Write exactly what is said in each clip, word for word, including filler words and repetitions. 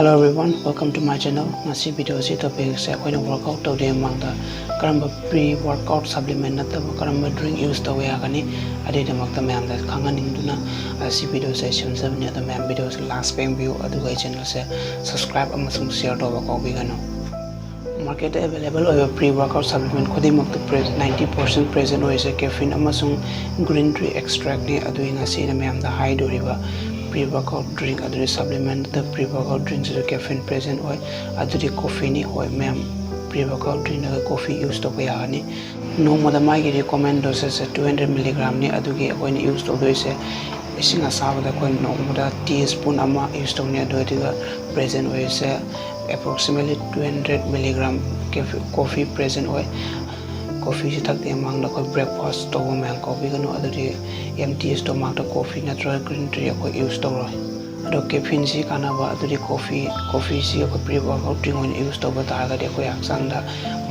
Hello everyone, welcome to my channel. ꯉꯁꯤ video ꯑꯁꯤ topic ꯑꯁꯦ ꯑꯩꯈꯣꯏꯅ workout ꯇꯧꯗ꯭ꯔꯤꯉꯩ ꯃꯃꯥꯡꯗ ꯀꯔꯝꯕ pre workout supplement ꯅꯠꯇꯕ ꯀꯔꯝꯕ drink use ꯇꯧꯕ ꯌꯥꯒꯅꯤ, ꯑꯗꯨꯒꯤꯗꯃꯛꯇ ꯃꯌꯥꯝꯗ ꯈꯪꯍꯟꯅꯤꯡꯗꯨꯅ ꯑꯁꯤ video ꯑꯁꯦ ꯁꯦꯝꯖꯕꯅꯤ꯫ ꯑꯗꯣ ꯃꯌꯥꯝ video ꯑꯁꯦ last ꯐꯥꯎ ꯌꯦꯡꯕꯤꯌꯨ, ꯑꯗꯨꯒ ꯑꯩ channel ꯑꯁꯦ subscribe ꯑꯃꯁꯨꯡ share ꯇꯧꯕ ꯀꯥꯎꯕꯤꯒꯅꯨ꯫ Market ꯇ available ꯑꯣꯏꯕ pre workout supplement ꯈꯨꯗꯤꯡꯃꯛꯇ ninety percent present ꯑꯣꯏꯔꯤꯁꯦ caffeine ꯑꯃꯁꯨꯡ green tea extract ꯅꯤ꯫ ꯑꯗꯨꯒꯤ ꯉꯁꯤ ꯑꯩꯅ ꯃꯌꯥꯝꯗ ꯍꯥꯏꯗꯣꯔꯤꯕ pre workout drink ꯑꯗꯨꯗꯤ supplement ꯅꯠꯇꯕ pre workout drink ꯁꯤꯁꯨ caffeine present ꯑꯣꯏ꯫ ꯑꯗꯨꯗꯤ coffee ꯅꯤ꯫ ꯍꯣꯏ ꯃꯌꯥꯝ, pre workout drink ꯅꯒ coffee use ꯇꯧꯕ ꯌꯥꯒꯅꯤ꯫ ꯅꯣꯡꯃꯗ ꯃꯥꯒꯤ recommend dosage ꯁꯦ two hundred milligram ꯅꯤ꯫ ꯑꯗꯨꯒꯤ ꯑꯩꯈꯣꯏꯅ use ꯇꯧꯗꯣꯏꯁꯦ ꯏꯁꯤꯡ ꯑꯁꯥꯕꯗ ꯑꯩꯈꯣꯏ ꯅꯣꯡꯃꯗ tea spoon ꯑꯃ use ꯇꯧꯅꯤ꯫ ꯑꯗꯨ ꯑꯗꯨꯒ present ꯑꯣꯏꯔꯤꯁꯦ approximately two hundred milligram coffee present ꯑꯣꯏ꯫ Coffee ꯁꯤ ꯊꯛꯇ꯭ꯔꯤꯉꯩ ꯃꯃꯥꯡꯗ ꯑꯩꯈꯣꯏ breakfast ꯇꯧꯕ ꯃꯌꯥꯝ ꯀꯥꯎꯕꯤꯒꯅꯨ꯫ ꯑꯗꯨꯗꯤ empty stomach ꯇ coffee ꯅꯠꯇ꯭ꯔꯒ green tea ꯑꯩꯈꯣꯏ use ꯇꯧꯔꯣꯏ꯫ ꯑꯗꯣ caffeine ꯁꯤ ꯀꯥꯟꯅꯕ, ꯑꯗꯨꯗꯤ coffee, coffee ꯁꯤ ꯑꯩꯈꯣꯏ pre workout drink ꯑꯣꯏꯅ use ꯇꯧꯕ ꯇꯥꯔꯒꯗꯤ ꯑꯩꯈꯣꯏ ꯍꯛꯆꯥꯡꯗ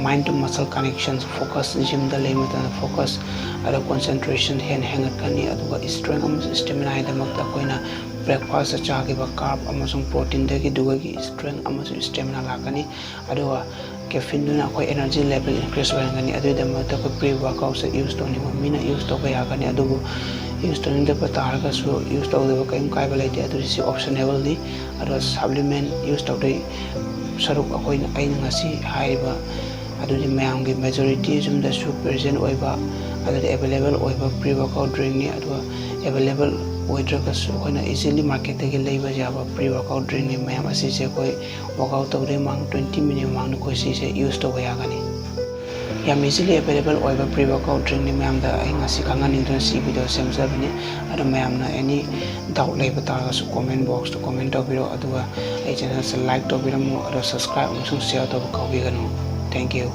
mind to muscle connection, focus, gym ꯗ ꯂꯩꯕ ꯃꯇꯝꯗ focus, ꯑꯗꯣ concentration ꯍꯦꯟꯅ ꯍꯦꯟꯒꯠꯀꯅꯤ꯫ ꯑꯗꯨꯒ strength ꯑꯃꯁꯨꯡ stamina ꯒꯤꯗꯃꯛꯇ ꯑꯩꯈꯣꯏꯅ breakfast ꯇ ꯆꯥꯈꯤꯕ carb ꯑꯃꯁꯨꯡ protein ꯗꯒꯤ ꯑꯗꯨꯒꯤ strength ꯑꯃꯁꯨꯡ stamina ꯂꯥꯛꯀꯅꯤ꯫ ꯑꯗꯨꯒ caffeine ꯗꯨꯅ ꯑꯩꯈꯣꯏ energy level increase ꯑꯣꯏꯍꯟꯒꯅꯤ꯫ ꯑꯗꯨꯒꯤꯗꯃꯛꯇ ꯑꯩꯈꯣꯏ pre workout ꯁꯦ use ꯇꯧꯅꯤꯡꯕ ꯃꯤꯅ use ꯇꯧꯕ ꯌꯥꯒꯅꯤ, ꯑꯗꯨꯕꯨ use ꯇꯧꯅꯤꯡꯗꯕ ꯇꯥꯔꯒꯁꯨ use ꯇꯧꯗꯕ ꯀꯔꯤꯝ ꯀꯥꯏꯕ ꯂꯩꯇꯦ꯫ ꯑꯗꯨꯗꯤ ꯁꯤ optional ꯅꯤ꯫ ꯑꯗꯣ supplement use ꯇꯧꯗꯣꯏ ꯁꯔꯨꯛ ꯑꯩꯈꯣꯏꯅ, ꯑꯩꯅ ꯉꯁꯤ ꯍꯥꯏꯔꯤꯕ ꯑꯗꯨꯗꯤ ꯃꯌꯥꯝꯒꯤ majority ꯌꯨꯝꯗꯁꯨ present ꯑꯣꯏꯕ, ꯑꯗꯨꯗꯤ available ꯑꯣꯏꯕ pre workout drink ꯅꯤ꯫ ꯑꯗꯨꯒ available ꯑꯣꯏꯗ꯭ꯔꯒꯁꯨ ꯑꯩꯈꯣꯏꯅ easily market ꯇꯒꯤ ꯂꯩꯕ ꯌꯥꯕ pre workout drink ꯅꯤ꯫ ꯃꯌꯥꯝ ꯑꯁꯤꯁꯦ ꯑꯩꯈꯣꯏ workout ꯇꯧꯗ꯭ꯔꯤꯉꯩ ꯃꯃꯥꯡ twenty minute ꯃꯃꯥꯡꯗ ꯑꯩꯈꯣꯏ ꯁꯤꯁꯦ use ꯇꯧꯕ ꯌꯥꯒꯅꯤ꯫ ꯌꯥꯝ easily available ꯑꯣꯏꯕ pre workout drink ꯅꯤ꯫ ꯃꯌꯥꯝꯗ ꯑꯩ ꯉꯁꯤ ꯈꯪꯍꯟꯅꯤꯡꯗꯨꯅ ꯁꯤ video ꯁꯦꯝꯖꯕꯅꯤ꯫ ꯑꯗꯣ ꯃꯌꯥꯝꯅ any doubt ꯂꯩꯕ ꯇꯥꯔꯒꯁꯨ comment box ꯇ comment ꯇꯧꯕꯤꯔꯣ꯫ ꯑꯗꯨꯒ ꯑꯩ channel ꯁꯦ like ꯇꯧꯕꯤꯔꯝꯃꯨ꯫ ꯑꯗꯣ subscribe ꯑꯃꯁꯨꯡ share ꯇꯧꯕ ꯀꯥꯎꯕꯤꯒꯅꯨ꯫ Thank you꯫